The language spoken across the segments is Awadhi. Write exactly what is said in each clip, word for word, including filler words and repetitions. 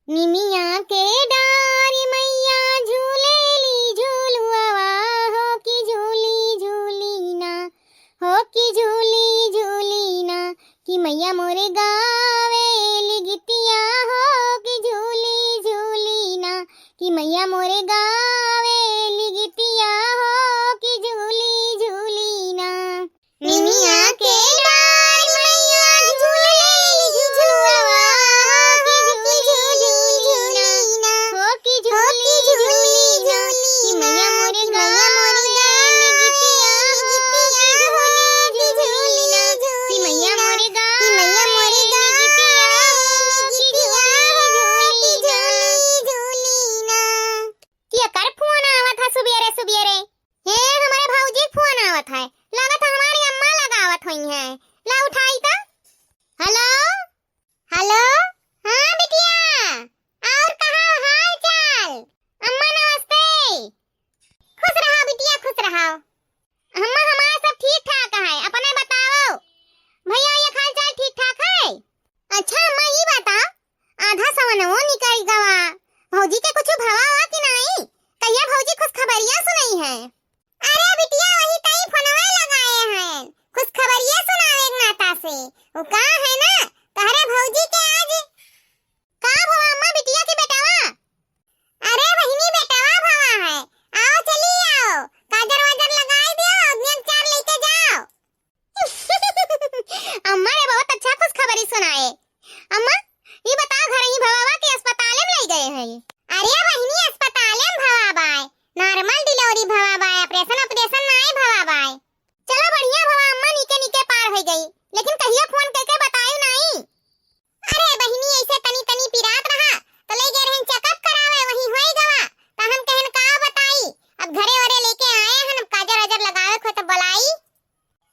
निमिया के डारी मैया झूलेली झूलुआवा, हो कि झूली झूली ना, हो कि झूली झूली ना, कि मैया मोरे गावेली गीतिया, हो कि झूली झूली ना, कि मैया मोरे गावेली गीतिया, हो कि झूली झूली ना। निमिया के डार मैया झूलेली झुलुआ, कि झूली झूली ना, हो कि झूली झूली ना, कि मैया मोरे गावेली गीतिया, हो कि झूली झूली ना, कि मैया मोरे गावेली गीतिया, हो कि झूली झूली ना। कि एकर फोन आवत है सुबेरे सुबेरे। हे, हमरे भौजी के फोन आवत है, लागत है हमारी अम्मा लगावत होइहैं। ला उठाई त। हेलो, हेलो, हाँ बिटिया, और कहा हाल चाल? अम्मा नमस्ते। खुश रहा बिटिया, खुश रहा। अम्मा हमार सब ठीक ठाक है, अपने बताओ। भैया ये हाल चाल ठीक ठाक है? अच्छा अम्मा, ई बताओ, आधा सवनवो निकल गवा, भौजी के कुछ भवा हुआ कि नाई? कहिया भौजी खुशखबरिया सुनइहैं? अरे बिटिया, वही तई फोनवा लगाए हैं, खुशखबरिया सुनावे के नाता से। वो का है ना, तहरे भौजी के आज का भवा अम्मा, बिटिया के बेटवा? अरे बहिनी, बेटवा भवा है, आओ चली आओ, काजर वाजर लगाई दियो, नेग चार लेके जाओ। अम्मा रे बहुत अच्छा खुशखबरी सुनाए। अम्मा, ई बताओ घर ही भवा बा कि अस्पताले में ले गए हैं? अरे बहिनी, अस्पताले में भवा बाय, नॉर्मल डिलीवरी भवा बाय, ऑपरेशन ऑपरेशन नाई भवा बाय। चलो बढ़िया भवा अम्मा, निके निके पार हो गई, लेकिन कहियो फोन करके बतायू नाई। अरे बहिनी, ऐसे तनी तनी पिरात रहा, तो ले गए रहन चेकअप करावे, वही होई गवा, तो हम कहन का बताई, अब घरे ओरे लेके आए हन, अब काजर वाजर लगावे को तो बुलाई,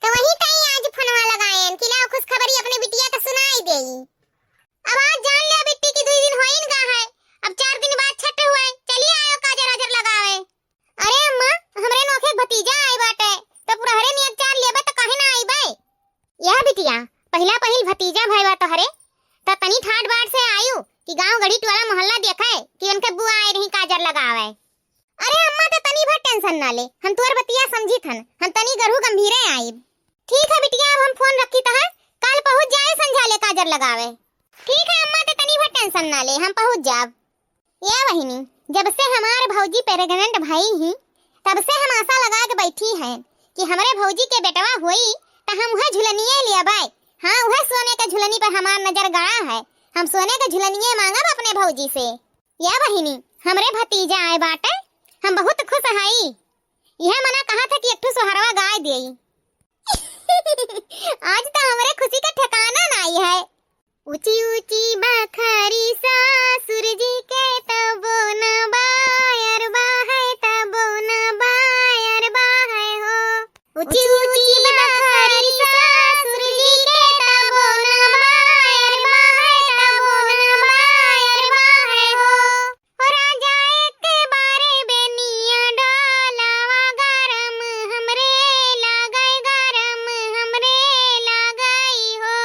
तो वही तई आज फोनवा लगाएन कि लाओ खुशखबरी अपने बिटिया के सुनाई देई। अब आज जान ले बिट्टी की दुई दिन होइन गा है, अब चार दिन बाद छठ हुए, चली आयो काजर वाजर लगावे। अरे अम्मा, हमरे नोखे भतीजा आए बाटे, तो पुरहरे नियत चार लेबे तो काहे ना आईबे? यह बिटिया, पहिला पहिल भतीजा भय बा तोहरे, त तनी ठाट बाट से आयु कि गांव गड़ी टोला मोहल्ला देखे कि उनके बुआ आए रही काजर लगावे। अरे अम्मा, त तनी भर टेंशन ना ले, हम तोर बतिया समझी थन, हम तनी गरहू गंभीरे आइब। ठीक है बिटिया, अब हम फोन रखी त है, काल पहुँच जाए संझा ले काजर लगावे। ठीक है अम्मा, त तनी भर टेंशन ना ले, हम पहुँच जाब। ए बहिनी, जब से हमार भौजी प्रेग्नेंट भई ही, तब से हम आशा लगा के बैठी हैं कि हमरे भौजी के बेटवा होई, त हम उहे झुलनिए लेबै। हाँ, उहे सोने के झुलनी पर हमार नजर गड़ा है। हम सोने के झुलनिए मांगब अपने भौजी से। ए बहिनी, हमरे भतीजा आए बाटे, हम बहुत खुश हई। यह मना कहा था कि एक ठो सोहरवा गाय देई। आज तो हमरे खुशी का ठिकाना नाई है। ऊंची ऊंची बखरी सासुर जी के, तबो न बायर बा है, तबो न बायर बा है हो। ऊंची ऊंची बखरी सासुर जी के, तबो न बायर बा है, तबो न बायर बा है हो। ओ राजा एक बारे बेनिया डालावा, गरम हमरे लागै, गरम हमरे लागै हो।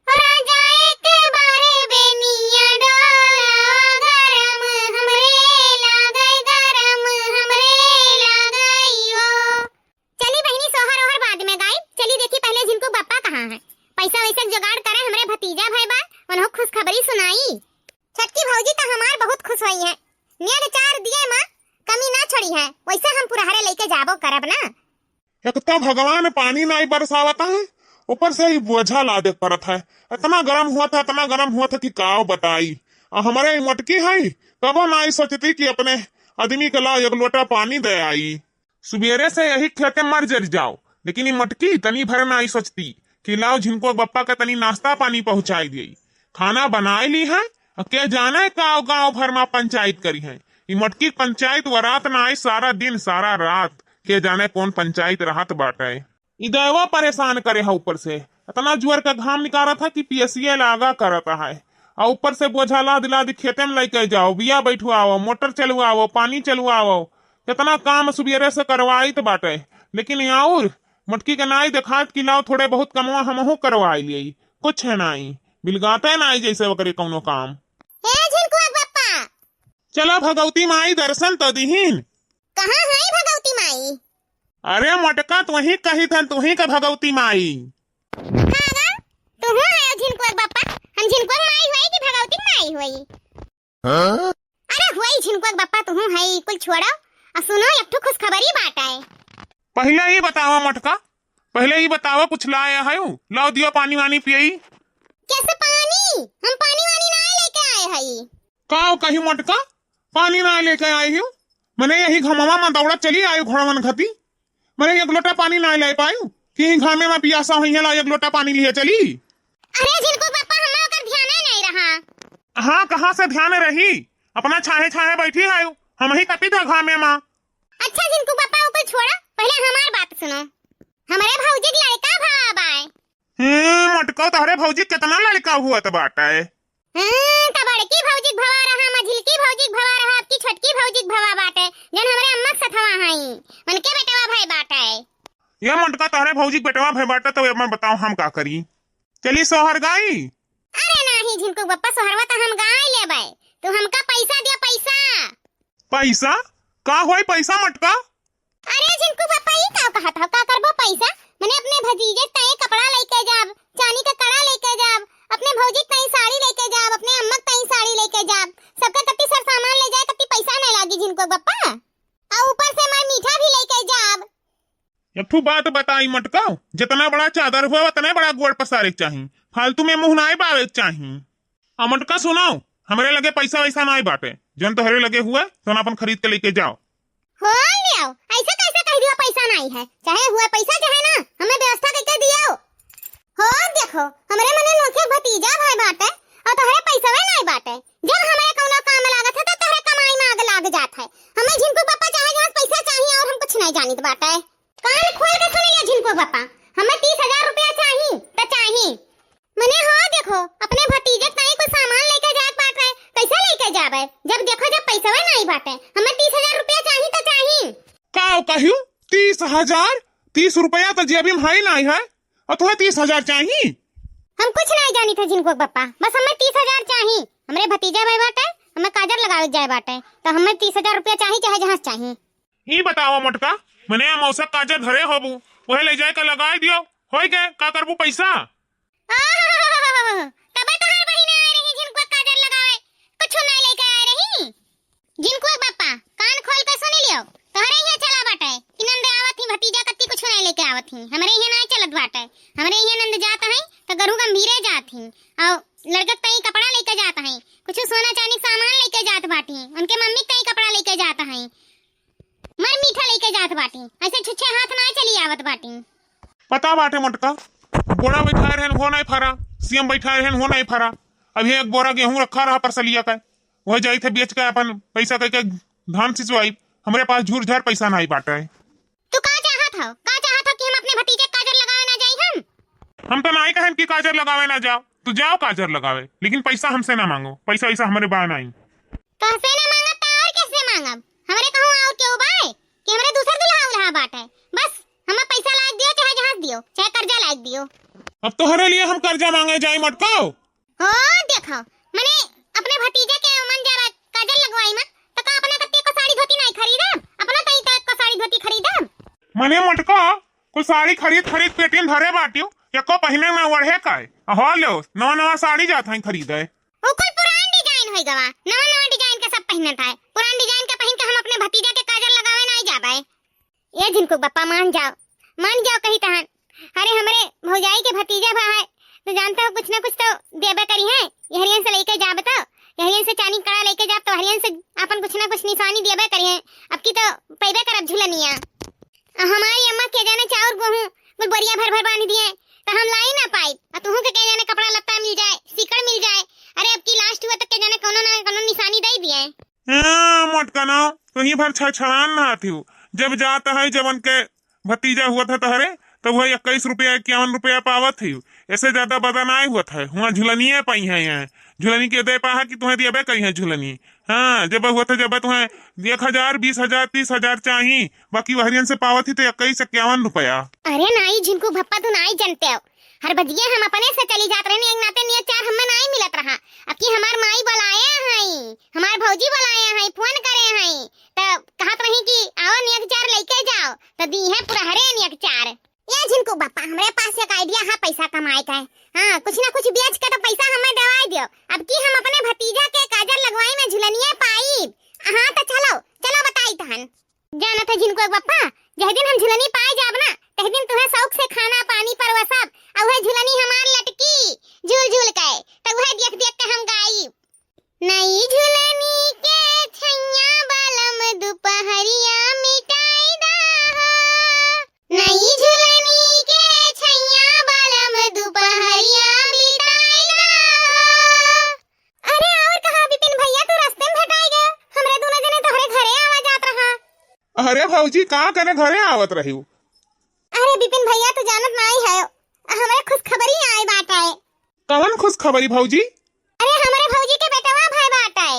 ओ राजा एक बारे बेनिया डालावा, गरम हमरे लागै, गरम हमरे लागै हो। चली बहिनी, सोहर ओहर बाद में गाई, चली देखी पहले झिनकू बप्पा कहाँ है, पैसा वैसा के जुगाड़ करे, हमरे भतीजा भय बा, उन्हों खुशखबरी सुनाई। छोटकी भौजी त हमार बहुत खुश होई है, नेग चार दिए माँ कमी ना छोड़ी है, वैसे हम पुरहरे लेके जाबो करब ना। एक तो भगवान पानी नाई बरसावत है, ऊपर से ही बोझा लादे के पड़त है। इतना गरम हुआ था, इतना गरम हुआ था कि काव बताई। आ हमरे ई मोटकी है, कबो नाई सोचती कि अपने आदमी के ला एक लोटा पानी दे आई। सुबेरे से यही खेते मर जर जाओ, लेकिन ई मोटकी तनी भर नाई सोचती कि लाओ झिनको बप्पा के तनी नाश्ता पानी पहुँचाई दिए। खाना बनाए ली है, आ के जाने का गाँव भर मा पंचायत करी है। ई मोटकी पंचायत वरात ना आई, सारा दिन सारा रात के जाने कौन पंचायत रहत बाटे। ई दैवा परेशान करे है ऊपर से, इतना जुअर का घाम निकारत है कि पियसिए लागा करत है। आ ऊपर से बोझा लाद लाद खेते में लेके जाओ, बिया बैठवाओ, मोटर चलवाओ, पानी चलवाओ, कितना काम सुबेरे से करवाइत बाटे। लेकिन याउर मोटकी के नाई देखात कि लाओ थोड़े बहुत कमवा हमहू करवाई लिये, कुछ है नाई, बिलगाते नाई जैसे ओकरे कौनो काम। ए झिनकुआ के चला भगवती माई दर्शन तो दिहिन। कहाँ है भगवती माई? अरे मोटका, तुही कहित हन, तुही का भगवती माई। हाँ गा, तुहू है झिनकुआ के बप्पा। हम झिनकुआ के माई होई कि भगवती के माई होई? हाँ? अरे होई झिनकुआ के बप्पा, तुहू है, कुल छोड़ो। आ सुनो, एक ठो खुशखबरी बाटे। पहिले ई बतावा मोटका, पहिले ई बतावा, कुछ लाए है? लाओ दियो पानी वानी पियई। कैसे पानी? हम पानी वानी ना लेके आए हई। का कही मोटका, पानी ना लेके आई हूँ? मने यही घमवा में दौड़त चली आयु घोड़वन घती। मने एक लोटा पानी ना ले पायु कि यही घामे में पियासा हुई है, ला एक लोटा पानी लिए चली। अरे झिनकू बप्पा, हमें ओकर ध्यान ही नहीं रहा। हाँ, कहाँ से ध्यान रही? अपना छाहे छाहे बैठी है, हम ही कपी था घामे में। अच्छा झिनकू बप्पा, ओकर छोड़ा, पहिले हमार बात सुनो। हमरे भौजी के लड़का भवा बाय। हम्म, मोटका, तोहरे भौजी कितना लड़का हुआ त बाटे? हम्म, त बड़की भौजी के भवा रहा, मझिलकी भौजी के भवा रहा, अब की छोटकी भौजी के भवा बाटे, जौन हमरे अम्मा के सथवा हई, उनके बेटवा भई बाटे। ये मोटका, तोहरे भौजी के बेटवा भई बाटे, तो ये मैं बताओ हम का करी? चली सोहर गाई? अरे नाही झिनकू बप्पा, सोहरवा त हम गाय लेबै, तू हमका पैसा दियो, पैसा। पैसा? का होई पैसा मोटका? अरे झिनकू बप्पा, ई का कहत हो, का करबो पैसा? मने अपने भतीजे ताई कपड़ा लेके जाब, चांदी के कड़ा लेके जाब, अपने भौजी ताई साड़ी लेके जाब, अपने अम्मा ताई साड़ी लेके जाब, सबके कत्ती सर सामान ले जाए, कत्ती पैसा नहीं लागी झिनकू बप्पा। और ऊपर से मार मीठा भी लेके जाब। एक ठो बात बताई मोटका, जितना बड़ा चादर हुआ उतने बड़ा गोड़ पसारे के चाही, फालतू में मुंह नाई बावे के चाही। आ मोटका सुनो, हमरे लगे पैसा वैसा नाई बाटे, जौन तोहरे लगे हुआ तौन अपन खरीद के लेके जाओ। हो लियो, ऐसे कैसे कह दियो पैसा नाई है, चाहे हुआ पैसा चाहे ना, हमें व्यवस्था करके दियो। हो देखो, हमरे मने नोखे भतीजा भाई बाटे, और तोहरे पैसवे नाई बाटे, जब हमरे कौनो काम लागत है तो तोहरे कमाई में आग लाग जात है। हमें झिनकू पापा चाहे जहाँ पैसा चाहिए और हम कुछ नहीं जानित बाटे। कान खोल के सुन लिया झिनकू पापा, हमें तीस हजार रुपया चाही, त चाही। मने हो देखो, अपने भतीजे ताई कुछ सामान लेके जाए के बाटे, कैसे लेके जाबे? जब देखो जब पैसवे नाई बाटे, हमें तीस हजार रुपया चाही त चाही। का कहियो? तीस हजार? तीस रुपया त जेबी में है नाई है, और तुम्हें तीस हजार चाही? हम कुछ नाई जानित है झिनकू पापा, बस हमें तीस हजार चाही। हमरे भतीजा भाई बाटे, हमें काजर लगावे के जाए बाटे, तो हमें तीस हजार रुपया चाही, चाहे जहाँ से चाही। ई बतावा मोटका, मने अमौसा काजर धरे होबू, वहे ले जाए के लगाए दियो, होई गए, का करबू पैसा? आह, तबे तोहार बहिन आए रही झिनकुआ काजर लगावे, कुछ नहीं लेके आए रही। झिनकुआ पापा, कान खोल के सुन लियो, तोहरे हियां चला बाटे कि नंद आवत ही, भतीजा कत्ती कुछ नहीं लेके आवत ही, हमरे हियां नहीं चलत बाटे। हमरे हियां नंद जात है तो गरु गंभीरे जात ही, और लड़का ताई कपड़ा लेके जात है, कुछ सोना चांदी के सामान लेके जात बाटी, उनके मम्मी ताई कपड़ा लेके जात है। मर मीठा लेके जात बाटी, ऐसे छुच्छे हाथ ना चली आवत बाटी। पता बाटे मोटका, बोड़ा बैठाए रहन हो नहीं फरा, सीएम बैठाए रहन हो नहीं फरा। अभी एक बोरा गेहूं रखा रहा परसलिया का, वह जाई थे बेच के अपन पैसा करके धान सिंचवाई। हमरे पास झूर झार पैसा नहीं बाटे। तू का चाहत हो? का चाहत हो कि हम अपने भतीजे के काजर लगावे ना जाई हम? हम तो नहीं कहन कि काजर लगावे ना जाओ, तू जाओ काजर लगावे, लेकिन पैसा हमसे ना मांगो, पैसा वैसा हमरे बा नहीं। तोहसे ना मांगब त और कैसे मांगब? हमरे कहूँ और केहू बाय कि हमरे दूसर दुल्हा उल्हा बाटे? बस हमें पैसा लायक दियो, चाहे जहाज दियो, चाहे कर्जा लायक दियो। अब तोहरे लिए हम कर्जा मांगे जाई मोटका? हो देखो, मने अपने भतीजे के मन जावा काजल लगवाई में, तो का अपने कत्ती को साड़ी धोती नहीं खरीदब? अपना तई तक को साड़ी धोती खरीदब? मने मोटका, कोई साड़ी खरीद खरीद पेटी में धरे बाटियो, एको पहिने ना ओढ़े का है। हो लो, नवा नवा साड़ी जात हैं खरीदे। वो कुल पुरान डिजाइन होई गवा, नवा नवा डिजाइन के सब पहिनत है। पुरान डिजाइन के पहिन के हम अपने भतीजा के काजल लगावे नहीं जाबे। ए झिनकू बप्पा, मान जाओ, मान जाओ कही तहन। अरे, हमरे भौजाई के भतीजा भा है, तो जानते हो, कुछ ना कुछ तो देबे करी है। यहरियन से लेके जाबे तो, यहरियन से चानी कड़ा लेके जाब, तो हरियन से आपन कुछ ना कुछ निशानी देबे करी है। अब की तो पैबे करब झुलनिया। आ हमारी अम्मा के जाने चाउर गेहूं कुल बोरिया भर भर बांध दिए, तो हम लाई ना पाई। आ तुहू के, के जाने कपड़ा लत्ता मिल जाए, सीकड़ मिल जाए। अरे, अब की लास्ट हुआ तो के जाने कौनो ना कौनो निशानी दे दिए। हाँ, मोटकनो, तुही भर छड़छड़ान नहात हिउ। जब जात है, जब उनके भतीजा हुआ था तहरे, तब वह इक्कीस रुपया, इक्यावन रुपया पावत हिउ। ऐसे ज्यादा बदा नाय हुआ था। हुआ झुलनिए पाई है यहाँ। झुलनी के दे पाहा कि तुहें दियबे करी है झुलनी। हाँ, जब हुआ था, जब तुहें एक हजार, बीस हजार, तीस हजार चाही, बाकी वहरियन से पावत ही तो इक्कीस, इक्यावन रुपया। अरे नाई झिनकू भप्पा, तू नाई जनते हो। हर बजिया हम अपने से चली जात रहनी, एक नाते नियत चार हमें नाई मिलत रहा। अब की हमार माई बुलाया है, हमार भौजी बुलाया है, झिनकुआ के बप्पा, जह दिन हम झुलनी पाए जाब ना, तह दिन तुहे शौक से खाना पानी परोसब, अउ उहे झुलनी हमार लटकी झूल झूल के, त उहे देख देख के हम गाइब। नई झुलनी के छैया बालम दुपहरिया मिटाई दा हो। नई झुलनी के छैया बालम दुपहरिया बिताई दा हो। अरे और कहाँ बिपिन भैया, तू रस्ते में भेटाई गए। हमरे दोनों जने तोहरे घरे आवा जात रहा। अरे भौजी, का करे घरे आवत रही? अरे बिपिन भैया, तू जानत नाई है, हमरे खुशखबरी आए बाटे। कवन खुशखबरी भौजी? अरे, हमरे भौजी के बेटवा भय बाटे,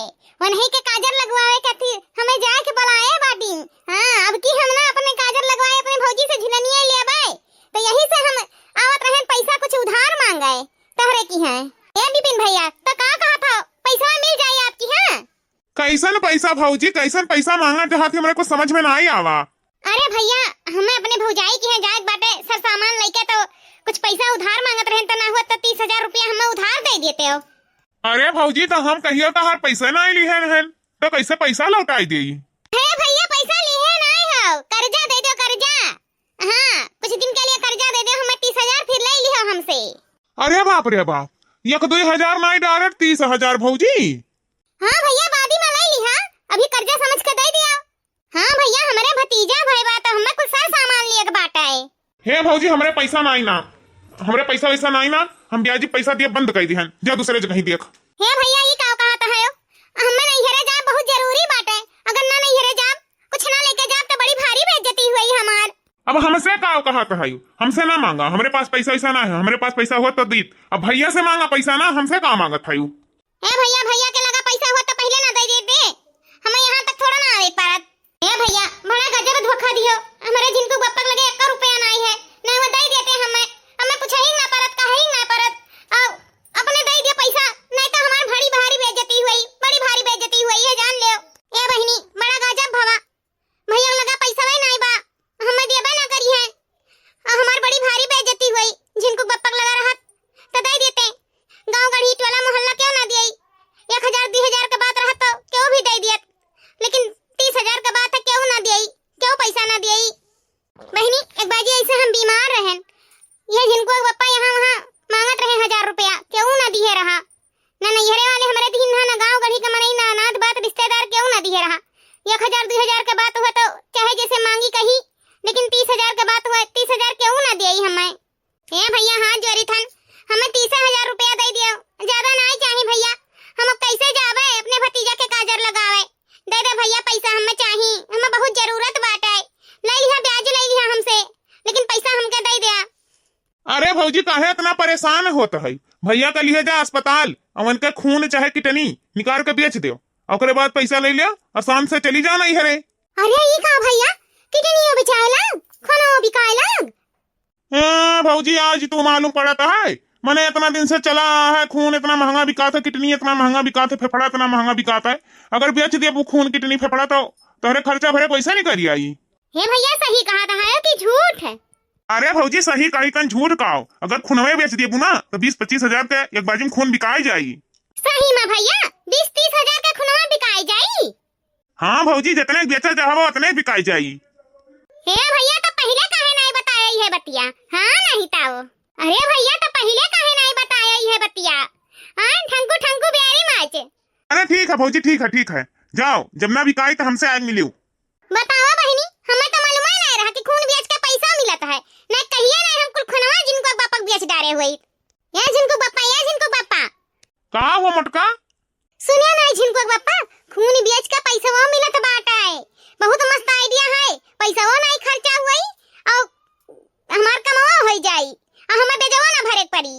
उन्हीं के काजर लगवावे खातिर हमें जाए के बुलाए बाटी। हाँ, अब की हम ना अपने काजर लगवाए, अपने भौजी से झिलनिया लेबे, तो यही से हम आवत रहन पैसा कुछ उधार मांगे तोहरे की है। ए बिपिन भैया, तो का कहा था, पैसा मिल जाए आपकी? हाँ, कैसन पैसा भौजी, कैसन पैसा मांगा जहाँ थी, हमरे कुछ समझ में ना आई आवा। अरे भैया, हमें अपने भौजाई के यहाँ जाए के बाटे, सर सामान लेके, तो कुछ पैसा उधार मांगत रहन, तो ना हुआ तो तीस हजार रुपया हमें उधार दे देते हो। अरे भौजी, तो हम कहियो तो हर पैसा ना लिहे रहन, तो कैसे पैसा लौटाई देई? हे भैया, पैसा लिहे ना हो, कर्जा दे दो, कर्जा। हाँ, कुछ दिन के लिए कर्जा दे दो हमें, तीस हजार फिर ले लिहो हमसे। अरे बाप रे बाप, एक दुई हजार नाई, direct तीस हजार भौजी। हाँ भैया, बादी में ले लिहा, अभी कर्जा समझ के दे दिया। हाँ भैया, हमरे भतीजा भय बा, तो हमें कुछ सर सामान लिए के बाटे। हे भौजी, हमरे पैसा नाई ना, हमरे पैसा वैसा नाई ना, हम ब्याजी पैसा दिए बंद कर दिहन, जा दूसरे जगह देख। हे भैया, ई का कहत है? हमें नैहरे जाए बहुत जरूरी बाटे, अगर ना नैहरे जाब, कुछ ना लेके जाब तो बड़ी भारी बेइज्जती हुई हमार। अब हमसे का कहत है, हमसे ना मांगा, हमरे पास पैसा वैसा ना है, हमरे पास पैसा हुआ तो दीत, अब भैया से मांगा पैसा ना, हमसे का मांगत है? ए भैया, भैया के लगा पैसा हुआ तो पहिले ना दे देते, हमें यहाँ तक थोड़ा ना आवे पारत। ए भैया, बड़ा गजब धोखा दियो, हमारे झिनकू बप्पा के लगे एक रुपया नाई है, नहीं वो दे देते हमें, हमें पूछा ही ना परत, कहा ही ना परत, और अपने दे दियो पैसा, नहीं तो हमार बड़ी भारी बेइज्जती हुई, बड़ी भारी बेइज्जती हुई है, जान लियो। ए बहिनी, बड़ा गजब भवा, भैया के लगा पैसा वही नाई बा, हमें देबे ना करी है, और हमार बड़ी भारी बेइज्जती हुई, झिनकू बप्पा के लगा रहत, तो दे देते, गाँव गढ़ी टोला मोहल्ला क्यों ना दिए, एक हजार, दो हजार के बात रहत तो क्यों भी दे दियत, लेकिन तीस हजार के बात है, क्यों ना दिए, क्यों पैसा ना दिए। बहिनी, एक बाजी ऐसे हम बीमार रहन, ये झिनकू के बप्पा यहाँ वहाँ मांगत रहे हजार रुपया, क्यों ना दिए रहा, ना नैहरे वाले हमरे दीन हा, ना गाँव गढ़ी के मनई, ना अनाथ बात रिश्तेदार क्यों ना दिए रहा। एक हजार, दो हजार के बात हुआ तो चाहे जैसे मांगी कही, लेकिन तीस हजार के बात हुआ, तीस हजार क्यों ना दिए हमें। ए भैया, हाथ जोड़ी थन, हमें तीस हजार रुपया दे दियो, ज्यादा नाई चाही भैया, हम अब कैसे जावे अपने भतीजा के काजर लगावे? दे दे भैया पैसा, हमें चाही, हमें बहुत जरूरत बाटे। ले लिहा ब्याज, ले लिहा हमसे, लेकिन पैसा हमके दे दिया। अरे भौजी, काहे इतना परेशान होत है? भैया का लिए जा अस्पताल, और उनके खून चाहे किडनी निकाल के बेच दो, ओकरे बाद पैसा ले लिया और शाम से चली जाना ही हरे। अरे ई का भैया, किडनियो बेचाए लाग, खूनो बिकाए लाग? हाँ भौजी, आज तू मालूम पड़त है, मने इतना दिन से चला आ है, खून इतना महंगा बिकात है, किडनी इतना महंगा बिकात है, फेफड़ा इतना महंगा बिकात है, अगर बेच दिया वो खून, किडनी, फेफड़ा तो तोहरे खर्चा भरे पैसा नहीं करी आई। हे भैया, सही कहा था है कि झूठ है? अरे भौजी, सही कही कन झूठ काओ, अगर खुनवे बेच देबू ना तो बीस पच्चीस हजार के एक बाजी में खून बिकाई जाई। सही में भैया, बीस तीस हजार के खुनवा बिकाई जाई। हाँ भौजी, जितने बेचा चाहबो उतने बिकाई जाई। हे भैया, तो पहिले काहे नहीं बताया ये बतिया? हाँ नहीं ताओ। अरे भैया, तो पहिले काहे नहीं बताया ये बतिया? हाँ, ठंकू ठंकू बिहारी माच। अरे ठीक है भौजी, ठीक है, ठीक है, जाओ, जब ना बिकाई तो हमसे आग मिलियो। बतावा बहिनी, हमें तो मालूम ही नहीं रहा कि खून बेच के पैसा मिलत है। नहीं कहिए नहीं हम कुल खुनवा झिनकू बप्पा के बेच डारे हुई। ये झिनकू बप्पा, ये झिनकू बप्पा। का हो मोटका? सुनिया नहीं झिनकू बप्पा, खून बेच के पैसा वो मिलत बाटे। बहुत मस्त idea है, पैसा वो नहीं खर्चा हुई और हमार कमावा हो जाई, आ हमें बेजवा ना भरे के पड़ी।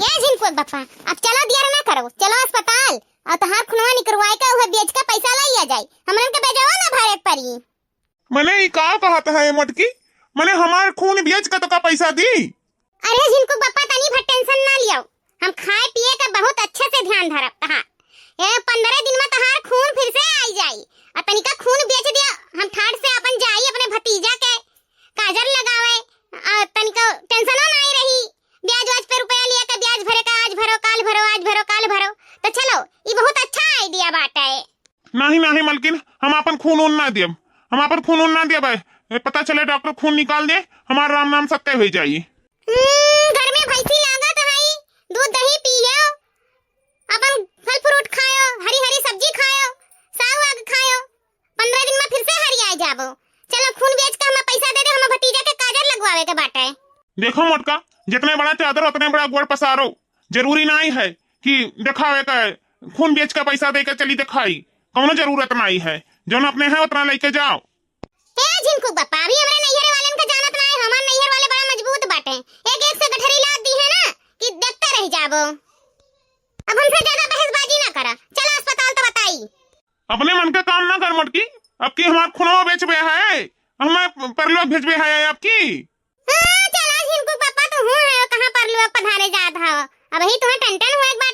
ये झिनकू बप्पा, अब चलो देर ना करो, चलो अस्पताल, और तहार खुनवा निकरवाए के उहे बेच के पैसा ले लिया जाई, हमरन के बेजवा ना भरे के पड़ी। मने ई का कहत है मोटकी? मने हमार खून बेच के तो का पैसा दी? अरे झिनकू बप्पा, तनी भर tension ना लियो, हम खाए पिए का बहुत अच्छे से ध्यान धरब। हाँ, ये पंद्रह दिन में तहार खून फिर से आई जाई, और तनिका खून बेच दिया, हम ठाट से अपन जाई अपने भतीजा के काजर लगावे, आ, तनिको tension-ओ नाई रही। ब्याज वाज पे रुपया लिया के ब्याज भरे का, आज भरो, काल भरो, आज भरो, काल भरो। तो चलो, ई बहुत अच्छा idea बाटे। नहीं, नहीं मलकिन, हम आपन खून ऊन ना दियब। हम आपन खून उन ना देबे। ए, पता चले डॉक्टर खून निकाल दे, हमार राम नाम सत्य हो जाई। हम्म, घर में भैंसी लागत है, दूध दही पियो, अपन फल फ्रूट खायो, हरी हरी सब्जी खायो, साग वाग खायो, पन्द्रह दिन में फिर से हरियाए जाबो। चलो खून बेच के हमें पैसा दे दे, हमें भतीजा के काजर लगवावे के बाटे। देखो मोटका, जितने बड़ा चादर उतने बड़ा गोड़ पसारो। जरूरी नहीं है कि दिखावे का खून बेच के पैसा दे के चली दिखाई, कौनो जरूरत नहीं है। जौन अपने है उतना लेके जाओ। ए झिनकू बापा, अभी हमरे नैहर वालन का जानत ना है, हमार नैहर वाले बड़ा मजबूत बाटे। एक एक से गठरी लाद दी है ना कि देखते रह जाबो। अब हमसे ज्यादा बहसबाजी ना करा, चला अस्पताल तो बताई। अपने मन के काम ना कर मोटकी, अब की हमार खुनवा बेचबे है, हमें परलोक भेजबे है अब की। हाँ, चला झिनकू पापा, तो हूँ है, कहाँ परलोक पधारे जात हव? अब ही तुम्हें टन टन हुए एक बार